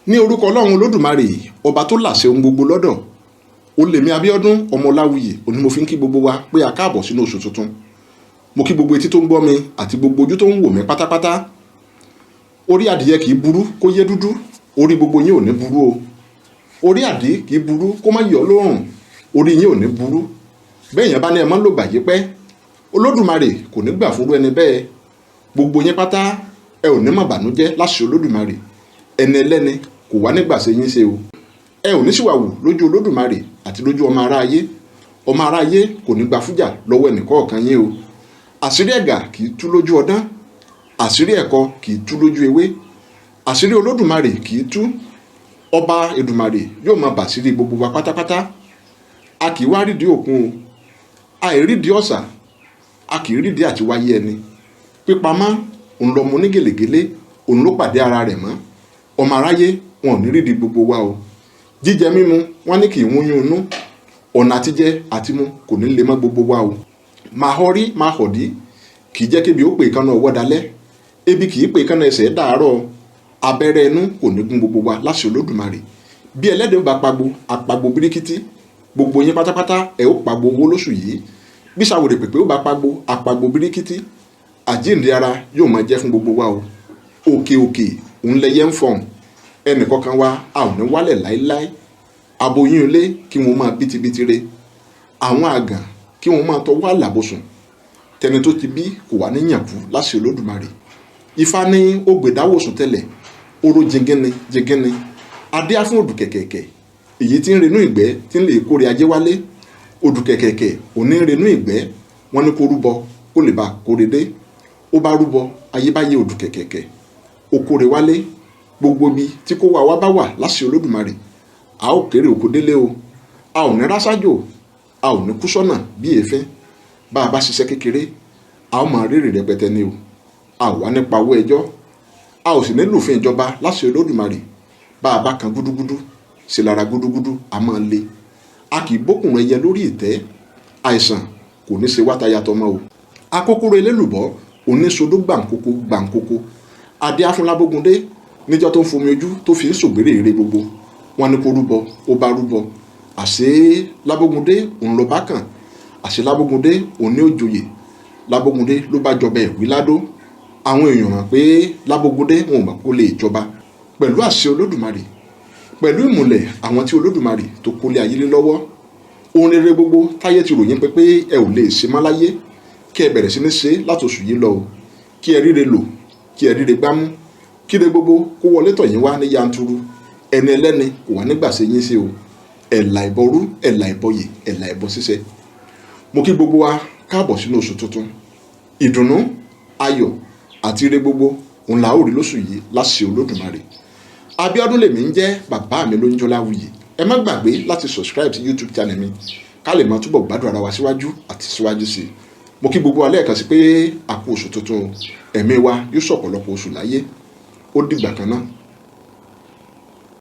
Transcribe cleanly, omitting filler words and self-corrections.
Ní orúkọ Ọlọ́run Olódùmarè, ọba tó làṣẹ ohun gbogbo lọ́dọ̀, ó lèmi Abíọ́dún ọmọ Ọláwuyì òní mo fi ń kí gbogbo wa pé a káàbọ̀ sínú oṣù tuntun. Mo kí gbogbo etí tó ń gbọ́ mi àti gbogbo ojú tó ń wò mí pátápátá. Orí adìyẹ kì í burú kó yé dúdú, orí gbogbo yín ò ní burú o. Orí àdí kì í burú kó má yọ lóòrùn, orí yín ò ní burú. Bẹ́ẹ̀ yẹn bá ní ẹ mọ́ lògbà yí pẹ́, Olódùmarè kò ní gbà fúnrú ẹni bẹ́ẹ̀. Gbogbo yín pátá, ẹ ò ní mọ̀ bànújẹ́ láṣẹ Olódùmarè. Ẹni ẹlẹ́ni kò wá nígbà ṣe yín ṣe o. Ẹ ò ní ṣìwàwù lójú Olódùmarè àti lójú ọmọ aráyé. Ọmọ aráyé kò ní gba fújà lọ́wọ́ ẹnìkọ̀ọ̀kan yín o. Àṣírí ẹ̀gà kì í tú lójú ọdán, àṣírí ẹ̀kọ kì í tú lójú ewé, àṣírí Olódùmarè kì í tú. Ọba Èdùmàrè yóò máa bàṣírí gbogbo wa pátápátá. A kì í wá rídìí òkun o, àìrídìí ọ̀sà, a kì í rídìí àti wáyé ẹni. Pípamọ́ òun lọmọ onígèlègélé, òun ló pàdé ara rẹ̀ mọ́. Ọmọ aráyé wọn ò ní rídìí gbogbo wa o. Jíjẹ mímu wọn ní kì í wúnyún inú, ọ̀nà àtijẹ àti mu kò ní lè mọ́ gbogbo wa o. Máa họrí máa họ̀dí kì í jẹ́ kébi ó pè kánná ọwọ́ dalẹ́, ebi kì í pè kánná ẹsẹ̀ dàárọ̀. Abẹ́rẹ́ inú kò ní gún gbogbo wa láṣẹ Olódùmarè. Bí ẹlẹ́dẹ̀ bá pagbo, àpagbo bíríkítí. Gbogbo yín pátápátá, ẹ ó pagbo owó lóṣù yìí. Bí sàwòrè pèpè ó bá pagbo, àpagbo bíríkítí. Àjíǹde ara yóò máa jẹ́ fún gbogbo wa o. Òkè òkè òun lẹyẹ ń fọ̀hún, ẹnìkọ̀ọ̀kan wa a ò ní wálẹ̀ láéláé. Aboyún ilé kí wọ́n máa bítíbitì re, àwọn àgàn kí wọ́n máa tọwọ́ àlàbòsùn, tẹni tó ti bí kò wá ní yànkú láṣẹ Olódùmarè. Ifá ní ó gbèdáwòsùn tẹ́lẹ̀ oró jingínni jingínni, adé á fún òdù kẹ̀kẹ̀kẹ̀, èyí tí ń renú ìgbẹ́ tí ń lè kórè ajé wálé. Òdù kẹ̀kẹ̀kẹ̀ òní ń renú ìgbẹ́, wọ́n ní kó rúbọ kó lè bá kórè dé. Ó bá rúbọ, ayé bá yé òdù kẹ̀kẹ̀kẹ̀, ó kórè wálé. Gbogbo ibi tí kó wá wá bá wà, láṣẹ Olódùmarè, a ó kéré òkú délé o. A ò ní rásájò, a ò ní kú sọ́nà bí èéfín. Bá a bá ṣiṣẹ́ kékeré, a ó máa rérè rẹpẹtẹ ni o. A ò wá nípa owó ẹjọ́, a ò sì ní lùfín ìjọba láṣẹ Olódùmarè. Bá a bá kan gúdúgúdú sí lára, gúdúgúdú a máa le. A kì í bókùn ẹyẹ lórí ìtẹ́. Àìsàn kò ní ṣe wátayà tọmọ o. Akókóró elélùbọ́ oníṣodó gbàǹkókó gbàǹkókó, adé afúnlábógundé níjọ́ tó ń fomi ojú tó fi ń ṣògbérè ire gbogbo. Wọn ní kó rúbọ, ó bá rúbọ, àṣé Lábógundé òun ló bá kàn, àṣé Lábógundé òun ní òjòyè. Lábógundé ló bá jọba ẹ̀wí ládó. Àwọn èèyàn mọ̀ pé Lábógundé wọn ò mọ̀ kó lè jọba. Pẹ̀lú àṣẹ Olódùmarè, pẹ̀lú ìmùlẹ̀ àwọn tí Olódùmarè tó kólé ayé lé lọ́wọ́, ohun rere gbogbo táyé ti ròyìn pé ẹ ò lè ṣe má láyé, kí ẹ bẹ̀rẹ̀ sí ní ṣe látòṣù yìí lọ o. Kí ẹ ríre lò, kí ẹ ríre gbámú, kíre gbogbo kó wọlé tọ̀ yín wá ní yanturu. Ẹni ẹlẹ́ni kò wá nígbà ṣe yín ṣe o. Ẹ̀là ìbọrú, ẹ̀là ìbọyè, ẹ̀là ìbọ ṣíṣẹ. Mo kí gbogbo wa káàbọ̀ sínú oṣù tuntun. Ìdùnnú, ayọ̀ àti ire gbogbo òun là ó rí lóṣù yìí láṣẹ Olódùmarè. Abíọ́dún lèmi ń jẹ́, bàbá mi ló ń jọlá wuyì. Ẹ má gbàgbé láti subscribe sí YouTube channel mi ká lè máa túbọ̀ gbádùn ara wa síwájú àti síwájú sí i. Mo kí gbogbo wa lẹ́ẹ̀kan sí pé a kú oṣù tuntun. Ẹ̀mí wa yóò ṣọ̀pọ̀lọpọ̀ oṣù láyé. Ó dìgbà kan náà.